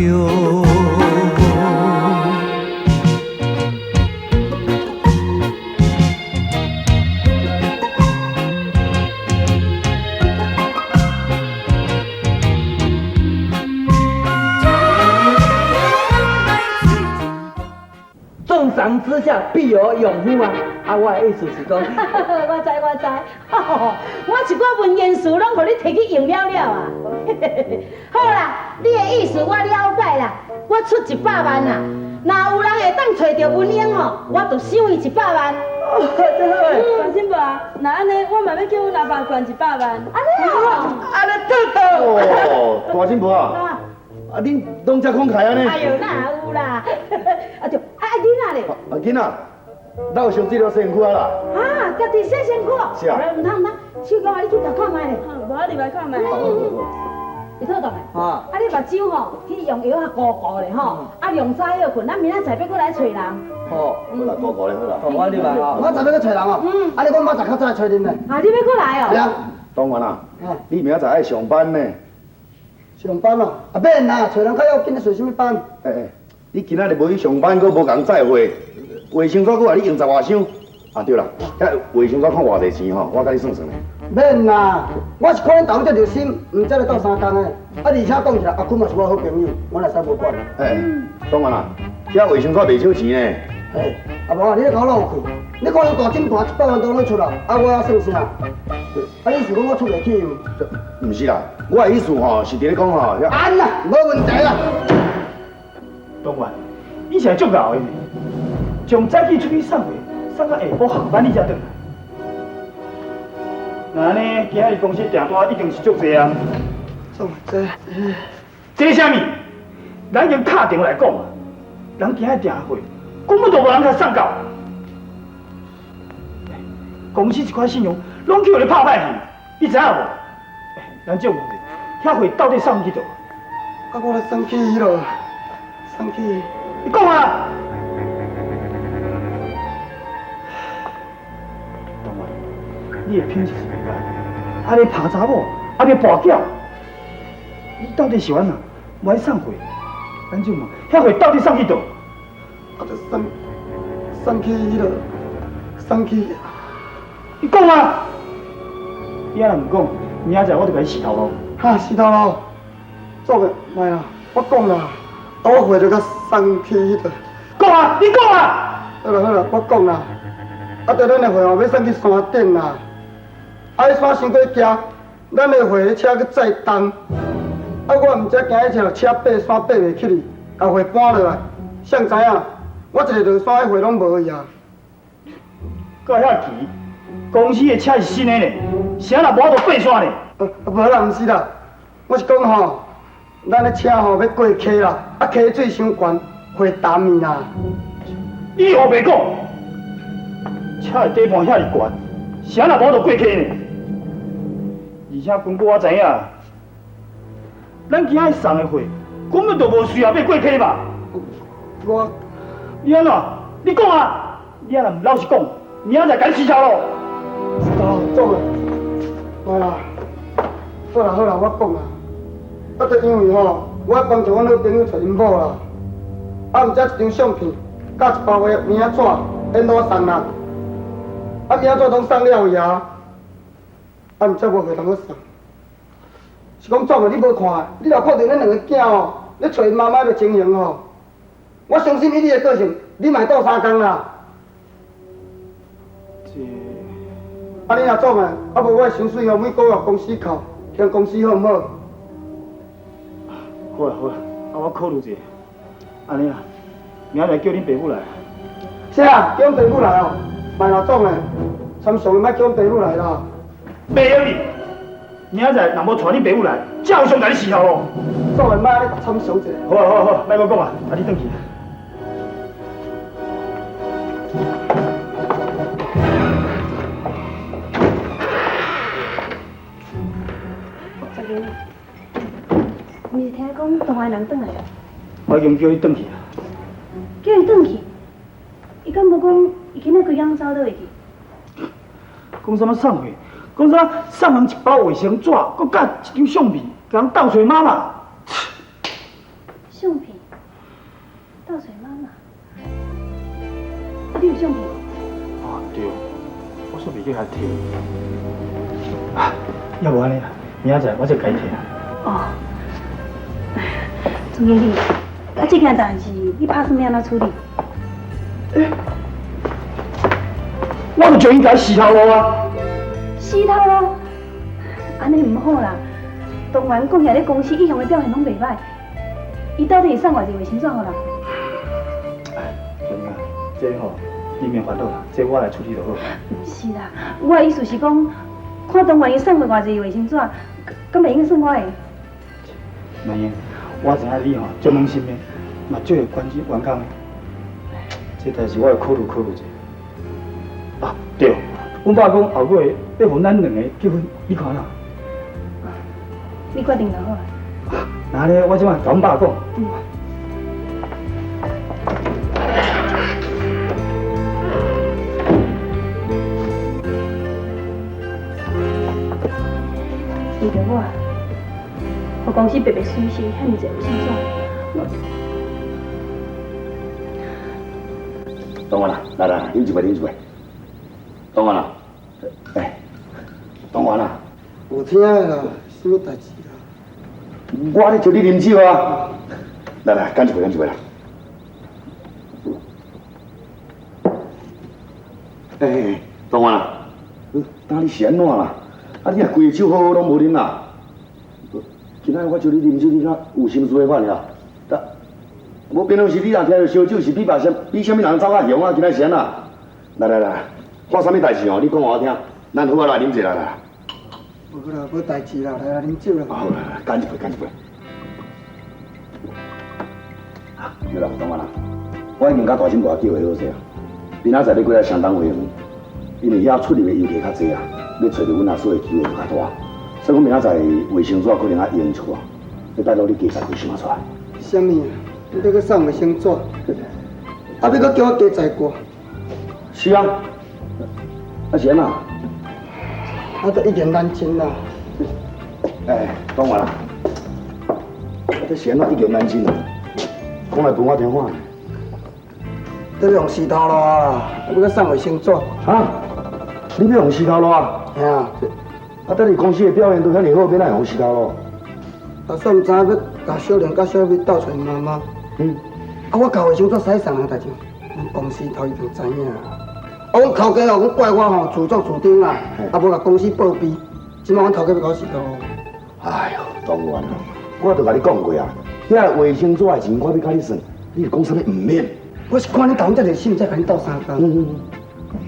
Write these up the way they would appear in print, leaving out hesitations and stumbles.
票。重賞之下必有勇夫啊！啊，我的意思是講，我知我知，我一寡文言詞攏予你提去用了了啊！好啦，你的意思我了解啦，我出一百萬啦，若有人會當揣著文英吼，我就賞伊一百萬。大新婆啊，若按呢，我嘛欲叫阮阿爸捐一百萬。按呢哦，按呢對對。哦，大新婆啊，啊，恁攏遮慷慨按呢？哎喲，哪有啦？啊對，啊囡仔咧？啊囡仔，老上這條身軀啊啦。啊，家己洗身軀。是啊。毋通毋通，秀娟啊，你去共看覓咧。無啊，入來看覓。伊妥當的。啊。啊，你目睭吼，去用藥仔糊糊咧吼，啊，量早歇睏，咱明仔載欲閣來揣人。好。好啦，糊糊咧好啦。好，我入來吼。我早欲去揣人哦。嗯。啊，你講明仔載較早來揣恁咧。啊，你欲閣來哦。是啊。當然啦。你明仔載愛上班呢。上班哦，啊免啦，揣人較要緊，你揣啥物班？欸欸，你今仔日無去上班，閣無共載貨，衛生紙閣予你用十外箱。啊對啦，遐衛生紙看偌濟錢吼，我共你算算咧。免啦，我是看恁大夫遮熱心，毋才來鬥相共的。啊，而且講起來，阿坤嘛是我好朋友，我哪會使無管？欸，當然啦，遐衛生紙袂少錢呢。嘿，啊無啊，你咧共我鬧去？你看你大金盤100萬都攏出啦，啊我還算啥？啊你是講我出袂起無？毋是啦，我的意思吼是佇咧講吼。按啦，無問題啦。東元，你是足𠢕的呢，從早起出去送貨，送到下晡下班你才轉來。那按呢，今仔日公司訂單一定是足濟啊。足濟？這啥物？咱已經敲電話來講啊，人今仔日訂貨根本就無人共送到。公司一塊信用攏去予你拍歹去，你知影無？咱借問者，遐貨到底送去佗？啊，我咧送去彼落，送去。你講啊！東元，你的品質是袂歹，啊你拍查某，啊你跋筊，你到底是按怎？無愛送貨，咱就問，遐貨到底送去佗？啊，就送送去彼落，送去。你講啊！你若毋講，明仔載我就共你死頭路。哈，死頭路，做個莫啦，我講啦，啊我貨就共送去彼落。講啊！你講啊！好啦好啦，我講啦，啊，對咱的貨吼，欲送去山頂啦，啊，彼山傷過崎，咱的貨彼車閣載重，啊，我毋知驚彼車車爬山爬袂起去，共貨搬落來，誰知影？我一个落山，彼貨攏無去啊！閣遐奇，公司的車是新的呢，啥人無法度爬山呢？啊，無啦，毋是啦，我是講吼，咱的車吼欲過溪啦，啊溪水傷懸，貨沉去啦。你烏白講，車的底盤遐爾懸，啥人無法度過溪呢？而且根據我知影，咱今仔送的貨根本就無需要欲過溪吧？我，你按怎？你講啊！你若毋老實講，明仔載共你辭頭路。啊，總啊，莫啦，好啦好啦，我講啦，啊，就因為吼，我愛幫助阮好朋友揣𪜶某啦，啊，毋才一張相片，佮一包的名紙，沿路送人，啊，名紙攏送了去啊，啊，毋才無貨通閣送。是講總啊，你無看，你若看著恁兩个囝吼，咧揣𪜶媽媽的情形吼，我相信以你的個性，你嘛會鬥相共啦。這，啊，你若總啊，啊無我的薪水哦，每個月公司扣，嫌公司好毋好？好啦好啦，啊我考慮一下，按呢啦，明仔載叫恁爸母來。啥？叫阮爸母來哦？莫啦，總的，參詳的莫叫阮爸母來啦。袂用哩，明仔載若無帶恁爸母來，照常共你辭頭路。總的莫按呢參詳一下。好啊好啊好啊，莫閣講啊，啊你轉去。十年，毋是聽講東海人轉來啊？我已經叫伊轉去啊。叫伊轉去？伊敢無講伊今仔規工走佗位去？講啥物送貨？講啥送人一包衛生紙，閣佮一張相片，共人鬥揣媽媽。相片？去共提。啊，要無按呢啦，明仔載我再共伊提啦。哦，總經理，啊，這件代誌你拍算欲按怎處理？欸，我就將伊共死頭路啊！死頭路？按呢毋好啦。東元貢獻咧公司一向的表現攏袂䆀，伊到底是送偌濟衛生紙予人？哎，小英啊，這吼你免煩惱啦，這我來處理就好。毋是啦，我的意思是講，看東元伊送過偌濟衛生紙，敢袂用算我的？美英，我知影你吼足軟心的，嘛足會關心員工的，這代誌我會考慮考慮者。啊，對，阮爸講後個月欲予咱兩个結婚，你看怎？你決定就好。那咧，我這擺共阮爸講。嗯。為著我，予公司白白損失遐爾濟衛生紙，我。東元啊，來來，啉一杯，啉一杯。東元啊，欸，東元啊。有聽的啦，啥物代誌啦？我咧招你啉酒啊！來來，乾一杯，乾一杯啦！欸欸，東元啊，今你是按怎啦？啊，你若規个酒好好攏無啉啦？今仔日我招你啉酒，你敢有心事的款爾？無平常時你若聽著燒酒是比別啥比啥物人走較雄啊？今仔是按怎？來來來，發啥物代誌哦？你講予我聽，咱好啊來啉一下啦。無啦，無代誌啦，來來啉酒啦。好啦，乾一杯，乾一杯。對啦，東元啦，我已經共大婶大叫話好勢啊。明仔載欲過來相當會園，因為遐出入的遊客較濟啊，欲揣著阮阿嫂的機會就較大。所以講明仔載衛生紙可能愛用一寡，欲拜託你加載幾箱仔出來。啥物啊？你欲閣送衛生紙？啊，欲閣叫我加載過？是啊，啊是按怎？啊，都一言難盡啦。欸，東元啊，這是按怎一言難盡啊？講來分我聽看。你欲予死頭路啊？欲閣送衛生紙？啊？你欲予死頭路啊？嘿啊。啊，等你公司的表現都遐爾好，欲哪會予死頭路？啊，煞毋知影欲共小玲佮小美鬥揣媽媽。嗯。啊，我共衛生紙使送人代誌，阮公司頭一定知影。啊，阮頭家哦，閣怪我吼自作主張啦，啊，無共公司報備，這擺阮頭家欲共我死頭路。哎喲，東元啊，我都共你講過啊，遐衛生紙的錢我欲共你算，你是講啥物毋免？我是看恁頭這熱心，才共恁鬥相共。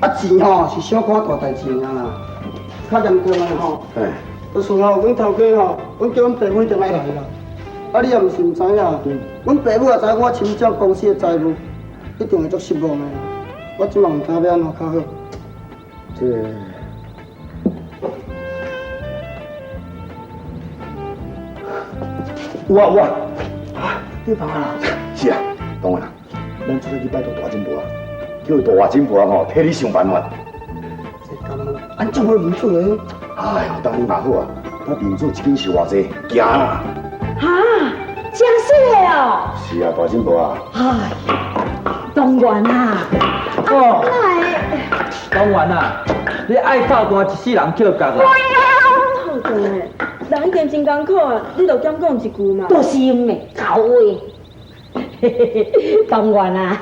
啊，錢吼是小可大代誌爾啦，較嚴重的吼。就是吼，阮頭家吼，阮叫阮爸母一定愛來啦。啊，你也毋是毋知影，阮爸母也知影我侵佔公司的財務，一定會足失望的。我這擺毋知欲按怎較好。這有啊有啊，啊，你辦啊？是啊，東元啊，咱出去拜託大金婆啊，叫大金婆吼替你想辦法。這敢有？按怎會民主的？哎喲，當然嘛好啊，咱民主一斤是偌濟，行啦。哈，真水的哦。是啊，大金婆啊。哎，東元啊，哦，哪會？東元啊，你愛鬥大一世人抾角啊。透轉的，人已經真艱苦啊，你就減講一句嘛。就是毋的狗話。東元啊，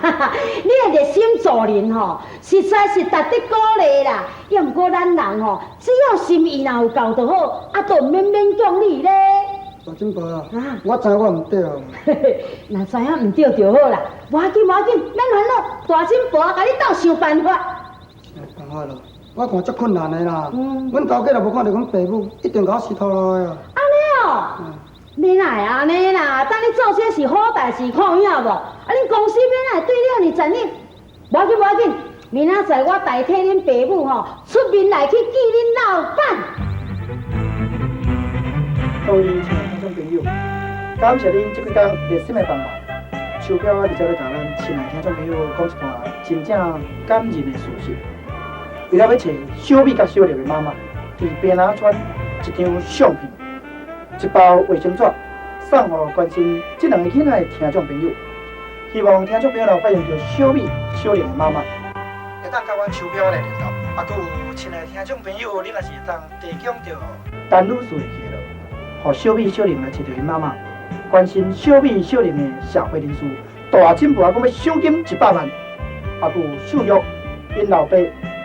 你的熱心助人吼，實在是值得鼓勵啦。也毋過咱人吼，只要心意若有夠就好，啊，都毋免勉強你咧。大金婆啊，我知我毋對啊。若知影毋對就好啦，無要緊無要緊，免煩惱，大金婆共你鬥想辦法。想辦法咯，我看足困難的啦。阮頭家若無看著阮爸母，一定共我死頭路的啊。按呢哦。你哪會按呢啦？等你做這是好代誌，看有影無？啊，恁公司欲哪會對你遐爾殘忍？無要緊，無要緊，明仔載我代替恁爸母吼，出面來去見恁老闆。各位親愛聽眾朋友，感謝恁這幾工熱心的幫忙。秋飄啊，佇遮欲共咱親愛聽眾朋友講一段真正感人的事實。為了欲揣小美佮小麗的媽媽，佇平南村一張相片、一包衛生紙，送予關心這兩个囡仔的聽眾朋友。希望聽眾朋友若發現著小美、小麗的媽媽，會當佮阮秋飄來聯絡，啊，閣有親愛聽眾朋友，你若是會當提供著陳女士的記錄，予小美、小玲來揣著𪜶媽媽，關心小美、小玲的社會人士，大進步啊，講欲賞金100萬。啊，閣有秀玉𪜶老爸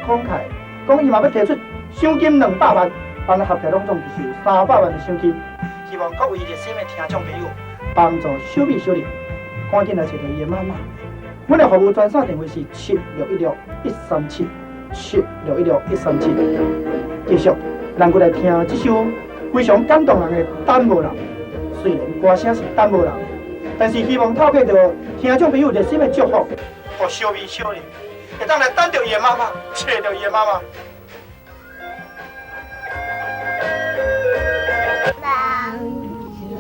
慷慨，講伊嘛欲提出賞金200萬，按呢合起來攏總就是有300萬的賞金。希望各位熱心的聽眾朋友幫助小美、小玲，趕緊來揣著伊的媽媽。阮的服務專線電話是7616137，7616137。繼續，咱閣來聽這首非常感動人的《等無人》。雖然歌聲是等無人，但是希望透過著聽眾朋友熱心的祝福，予小美、小玲會當來等著伊的媽媽，揣著伊的媽媽。等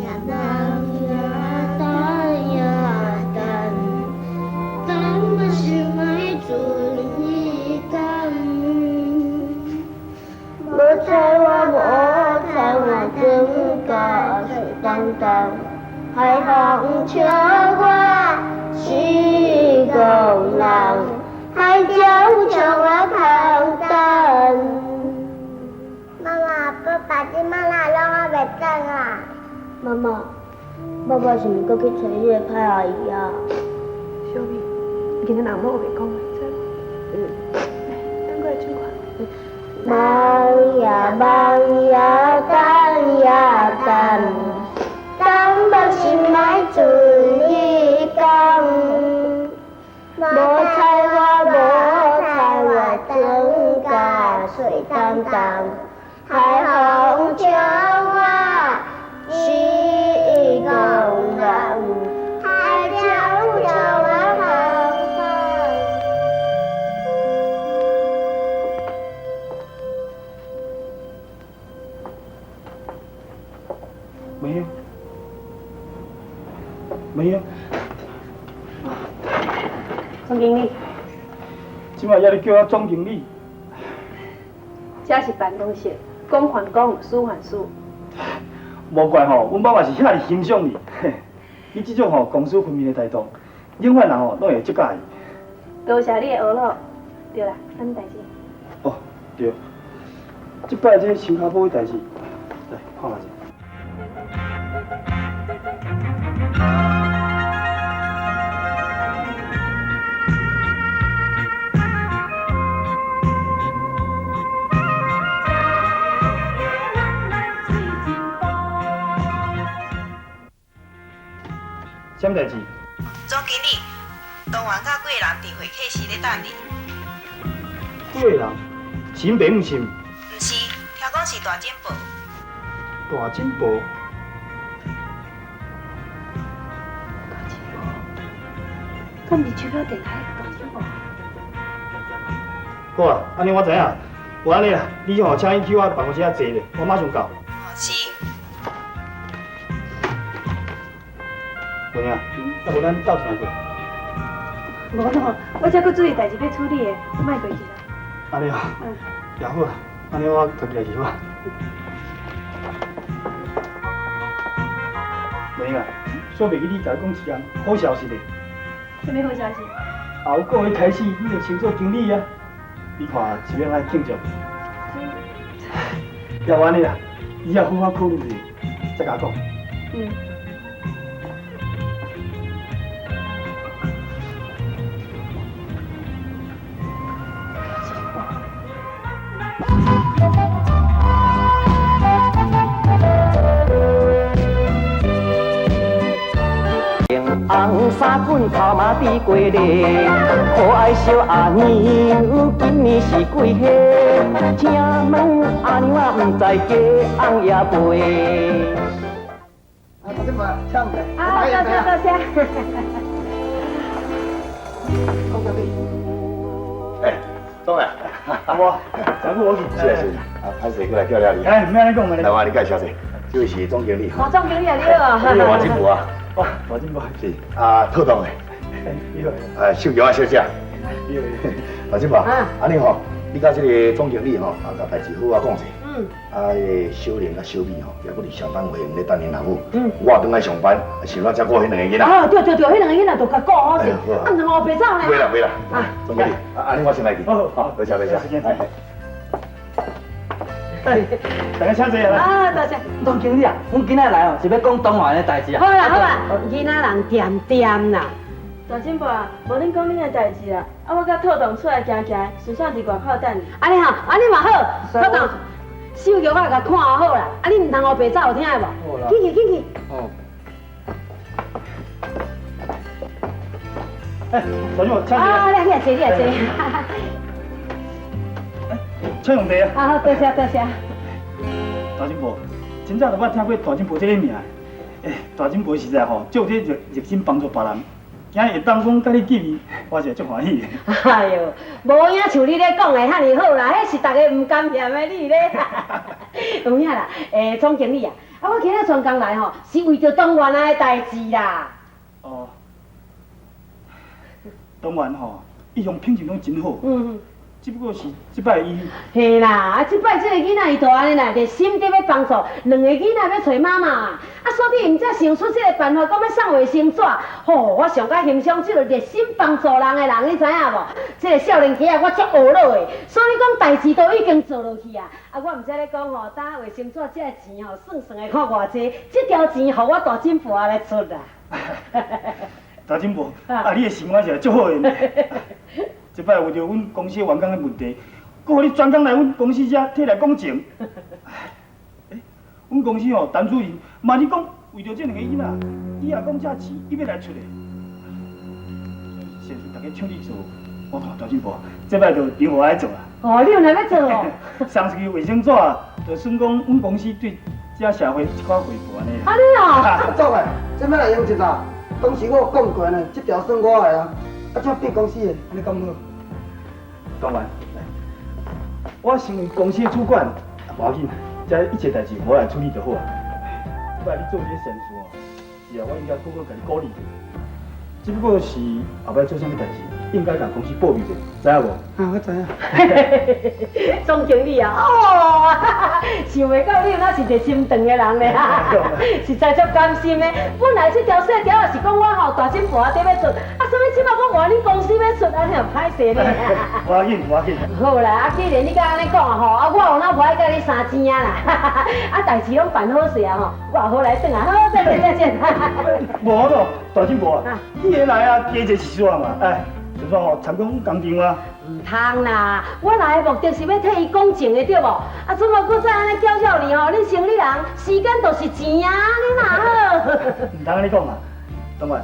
呀等呀等呀等，等欲想愛陣彼工。無彩我無彩我轉甲水當當，海風笑我是戇人，海鳥笑我空等。媽媽，爸爸這擺哪攏猶袂轉啊？媽媽，爸爸是毋閣去揣彼個歹阿姨啊？小美，今仔人莫烏白講話，知無？嗯。來，等過來唱看。望呀望呀等呀等，等欲心愛陣彼工。無彩我無彩我轉甲水當當，海風笑我是戇人，海鳥笑我空等。沒有，沒有。總經理，這擺猶咧叫我總經理？這是辦公室，公還公，私還私。無怪吼，阮爸嘛是遐爾欣賞你。你這種吼公私分明的態度，永遠人吼攏會足佮意。多謝你的呵咾。對啦，啥物代誌？哦，對，這擺這收跤寶的代誌，來看覓者。啥物代誌？總經理，東元佮貴人佇會客室咧等你。貴人？是𪜶爸母是毋？毋是，聽講是大進步。大進步？大進步？敢毋是手表電台的大進步？好啊，按呢我知影，有按呢啦，你吼請伊去我辦公室遐坐咧，我馬上到。哦，是。文啊，啊無咱鬥陣過。無咯，我這閣注意代誌欲處理的，莫過去啦。按呢啊，也好啊，按呢我家己來去好啊。文啊，煞袂記你共我講一項好消息咧。啥物好消息？後個月開始，你就升做經理啊！你看是欲按怎慶祝？要按呢啦，以後好好考慮者，再共我講。嗯。紅衫裙頭毛滴過咧，可愛小阿娘今年是幾歲？請問阿娘啊，毋知嫁翁也未？啊，頭先話唱嘅。啊，多謝多謝。總經理。哎，總啊，阿無，真久無見。是啊是啊，啊，歹勢過來叫了你。哎，免按呢講的。來，我共你介紹者，這位是總經理。哦，總經理啊，你好啊。大進步啊。哦，大進步。是啊，套檔的。你好。秀橋啊，小姐。你好。大進步啊，按呢吼，你佮這个總經理吼，啊，共代誌好好講者。嗯。啊，彼个小玲佮小美吼，猶閣佇上班會用咧等𪜶老母。嗯。我轉來上班，想怎照顧彼兩个囡仔。啊，對對對，彼兩个囡仔就共顧好勢，啊，毋通烏白走呢。袂啦袂啦。啊，總經理，啊，按呢我先來去。好，多謝多謝。大家請坐啊。啊，多謝。總經理啊，阮今仔來哦，是欲講東華的代誌啊。好啦好啦，囡仔人恬恬啦。大進步啊，無恁講恁的代誌啦，啊，我佮兔童出來行行，順紲佇外口等你。按呢吼，按呢嘛好，兔童，手腳我共看好啦，啊，你毋通烏白走，有聽無？好啦。緊去緊去。哦。哎，大進步，請坐。啊，你來坐，你來坐。請用茶啊。啊，好，多謝多謝。大進步，真早就捌聽過大進步這个名。哎，大進步實在吼，足有熱熱心幫助別人。今日會當講佮你見面，我是足歡喜的。哎喲，無影像你咧講的遐爾好啦，彼是逐家毋甘嫌的你咧。有影啦，欸，總經理啊，啊，我今仔專工來吼，是為著東元仔的代誌啦。哦，東元吼，一向品性攏真好。嗯。只不過是這擺伊。嘿啦，啊，這擺這个囡仔伊就按呢啦，熱心佇欲幫助兩个囡仔欲揣媽媽啊，啊，所以毋才想出這个辦法，講欲送衛生紙。吼，我上較欣賞這个熱心幫助人的人，你知影無？這个少年家啊，我足懊惱的，所以講代誌都已經做落去啊。啊，我毋知咧講吼，擔衛生紙這个錢吼，算算會看偌濟，這條錢予我大進步仔來出啦。大進步，啊，你的心我是足好的呢。這擺為著阮公司員工的問題，閣予你專工來阮公司遮提來講情。欸，阮公司吼，陳主任嘛是講為著這兩個囡仔，伊也講這錢伊欲來出的。善事逐家搶你做，我看大進步，這擺就由我來做啊。哦，你有來欲做哦？送出去衛生紙，就算講阮公司對這社會一寡回報按呢。按呢哦。總的，這欲來用一啦。當時我有講過呢，這條算我的啊，啊，這變公司的，按呢敢好？東元，來，我身為公司的主管，無要緊，這一切代誌我來處理就好啊。這擺你做這個善事哦，是啊，我應該閣閣共你鼓勵。只不過是後擺做啥物代誌，應該共公司報備者，知影無？啊，我知影。總經理啊，哦，想袂到你哪是一個心腸的人咧，實在足甘心的。本來這條細條也是講我吼大進步仔佇欲出，啊，啥物這擺講換恁公司欲出，按呢歹勢咧。無要緊，無要緊。好啦，啊，既然你敢按呢講啊吼，啊，我有哪無愛佮你相爭啊啦，啊，代誌攏辦好勢啊吼，我也好來轉啊，好，再見再見。無咯，大進步啊，你會來啊，加坐一撮嘛，哎。就說吼，參觀阮工廠啊。毋通啦，我來的目的是欲替伊講情的，對無？啊，怎麼閣再按呢叫叫你吼？恁生理人，時間就是錢啊，你哪好？毋通按呢講啊，東元。啊。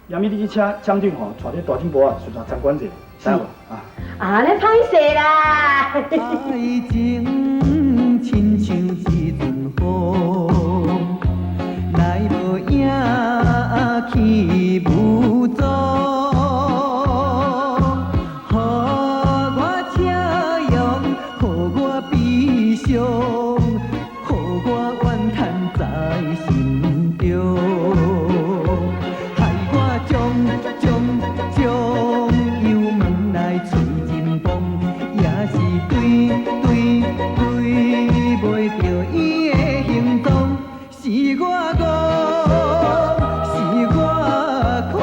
明日你去請廠長吼，帶這大進步啊，順紲參觀者，知無？啊。啊，按呢歹勢啦。愛情親像一陣風，來無影，去無蹤。予我車用，予我悲傷，予我怨嘆在心中，害我將將將油門來吹真風，也是對對對袂著伊的行蹤，是我戇，是我空，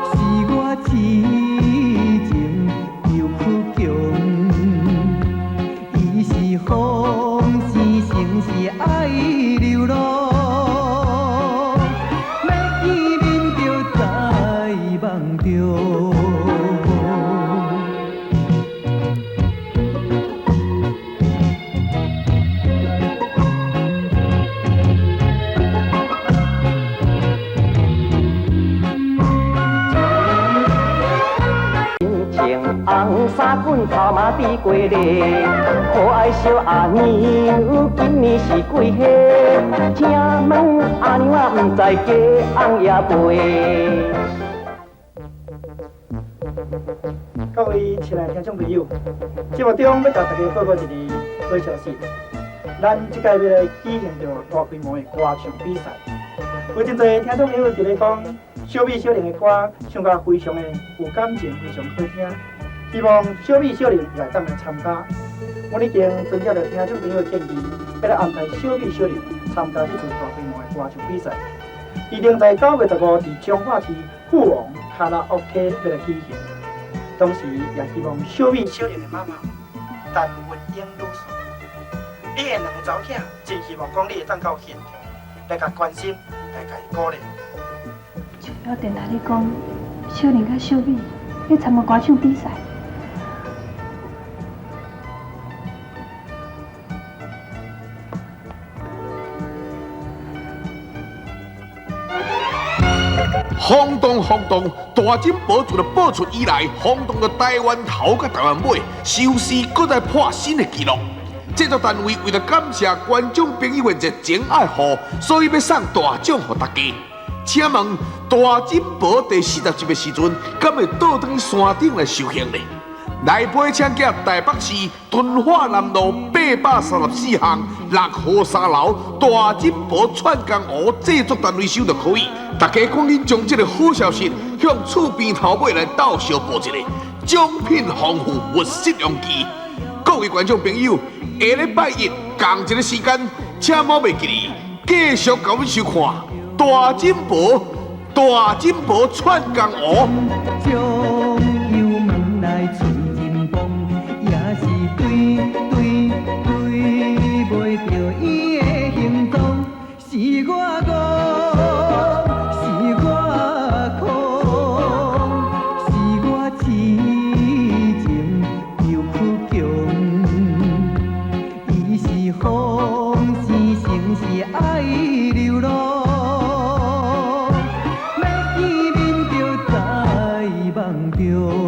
是我痴情又倔強。伊是風生成是愛流浪，欲見面就在夢中。紅衫棍頭嘛滴過咧，可愛小阿娘，今年是幾歲？請問阿娘啊，毋知嫁翁也袂。各位親愛聽眾朋友，節目中欲共大家報告一個好消息，咱這屆欲來舉行著大規模的歌唱比賽。有真濟聽眾朋友佇咧講，小美小玲的歌唱甲非常的有感情，非常好聽。希望小美小玲也會當來參加。阮已經遵照著聽眾朋友的建議，欲來安排小美小玲參加這次大規模的歌唱比賽。預定在9月15佇彰化市富王卡拉 OK 欲來舉行。同時，也希望小美小玲的媽媽陳文英女士。伊的兩个查某囝真希望講你會當到現場來共關心，來共伊鼓勵。就了電台咧講，小玲佮小美欲參加歌唱比賽。轟動轟動！大珍寶自播出以來，轟動著台灣頭佮台灣尾，收視閣再破新的紀錄。製作單位為著感謝觀眾朋友的熱情愛護，所以欲送大獎予大家。請問大珍寶第四十集的時陣，敢會倒轉去山頂來受刑呢？來批請寄台北市敦化南路834巷6號3樓大珍寶串工湖製作單位收就可以。大家趕緊將這个好消息向厝邊頭尾來鬥相報一下，獎品豐富，勿失良機。各位觀眾朋友，下禮拜一仝一个時間，請莫袂記哩，繼續共阮收看大珍寶，大珍寶串工湖。將油門來催真風，也是對對對袂著伊的行蹤，是我戇，是我空，是我癡情又倔強，伊是風，是情是愛流浪，欲見面就在夢中。